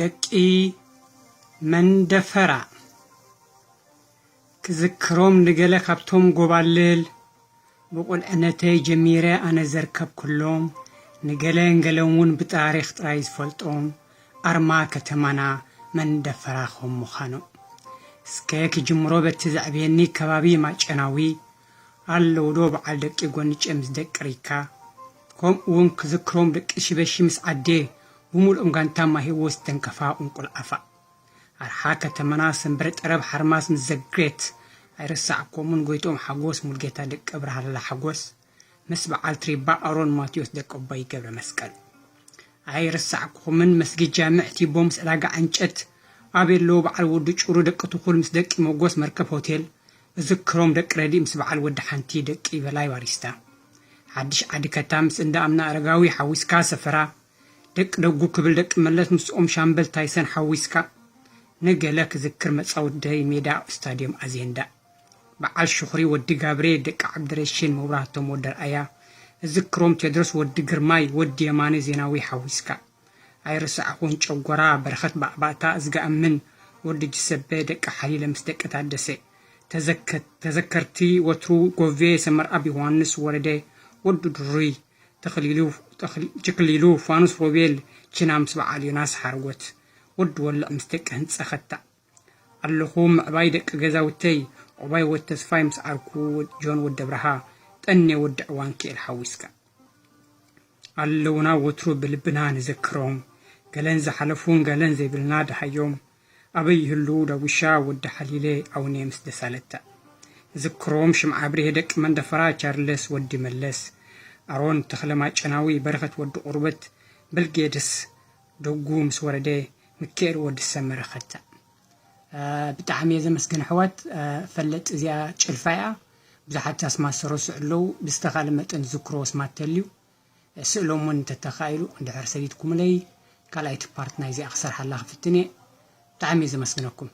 ደቂ መንደፈራ። ክዝክሮም ንገለ ካብቶም ጎባልል ብቁልዕነተይ ጀሚረ ኣነ ዘርከብኩሎም፣ ንገለን ገለን እውን ብታሪኽ ጥራይ ዝፈልጦም ኣርማ ከተማና መንደፈራ ከም ምዃኑ። እስከ ክጅምሮ በቲ ዘዕብየኒ ከባቢ ማጨናዊ ኣለዉ ዶ በዓል ደቂ ጎንጨ ምስ ደቂ ሪካ፣ ከምኡ እውን ክዝክሮም ደቂ ሽበሺ ምስ ዓዴ ብምሉኦም ጋንታ ማሂዎ ዝተንከፋ ቁንቁል ኣፋ። ኣርሓ ከተማና ሰንበረ ጠረብ ሓርማስ ምስ ዘግሬት ኣይረሳዕኮምን ጎይትኦም ሓጎስ ሙልጌታ ደቂ ብርሃለላ ሓጎስ ምስ በዓል ትሪባ ኣሮን ማቴዎስ ደቂ ኣቦይ ገብረ መስቀል ኣይረሳዕኩኹምን መስጊድ ጃምዕ ቲቦ ምስ ዕዳጋ ዕንጨት ኣቤሎ በዓል ወዲ ጩሩ ደቂ ትኹል ምስ ደቂ መጎስ መርከብ ሆቴል እዝክሮም ደቂ ረዲእ ምስ በዓል ወዲ ሓንቲ ደቂ በላይ ባሪስታ ሓድሽ ዓዲ ከታ ምስ እንዳ ኣምና ኣረጋዊ ሓዊስካ ሰፈራ ደቂ ደጉ ክብል ደቂ መለስ ምስኦም ሻምበል ታይሰን ሓዊስካ ንገለ ክዝክር መጻወደይ ሜዳ ስታድዮም ኣዜንዳ በዓል ሽኹሪ ወዲ ጋብሬ ደቂ ዓብደረሽን መብራህቶም ወደርኣያ እዝክሮም ቴድሮስ ወዲ ግርማይ ወዲ የማነ ዜናዊ ሓዊስካ ኣይረሳዕኹን ጨጎራ በረኸት ባእባእታ እዝጋኣምን ወዲ ጅሰበ ደቂ ሓሊለ ምስ ደቂ ታደሰ ተዘከርቲ ወትሩ ጎቬ ሰመርኣብ ዮሃንስ ወረደ ወዲ ድሩይ ችክሊሉ ፋኑስ ሮቤል ችና ምስ በዓል ዮናስ ሓርጎት ወዲ ወልዕ ምስ ደቂ ህንፀኸታ ኣለኹ ምዕባይ ደቂ ገዛውተይ ዑባይ ወድ ተስፋይ ምስ ዓርኩ ጆን ወዲ ኣብርሃ ጠኔ ወዲ ዕዋን ክኤል ሓዊስካ ኣለውና ወትሩ ብልብና ንዘክሮም ገለን ዝሓለፉን ገለን ዘይብልና ደሃዮም ኣበይ ይህልዉ ዳጉሻ ወዲ ሓሊለ ኣውኔ ምስ ደሳለታ ንዝክሮም ሽምዓ ብርሄ ደቂ መንደፈራ ቻርለስ ወዲ መለስ ኣሮን ተኽለ ማጨናዊ በረኸት ወዲ ቁርበት በልጌድስ ደጉ ምስ ወረደ ምክኤል ወዲ ሰመረ ኸታ ብጣዕሚ እየ ዘመስግን ኣሕዋት ፈለጥ እዚኣ ጭልፋ እያ ብዙሓት ኣስማት ሰረሱ ኣለዉ ብዝተኻለ መጠን ዝክሮ ስማት ተልዩ ስእሎም እውን እንተተኻኢሉ እንድሕር ሰዲድኩምለይ ካልኣይቲ ፓርት ናይዚኣ ክሰርሓላ ክፍትን እየ ብጣዕሚ እየ ዘመስግነኩም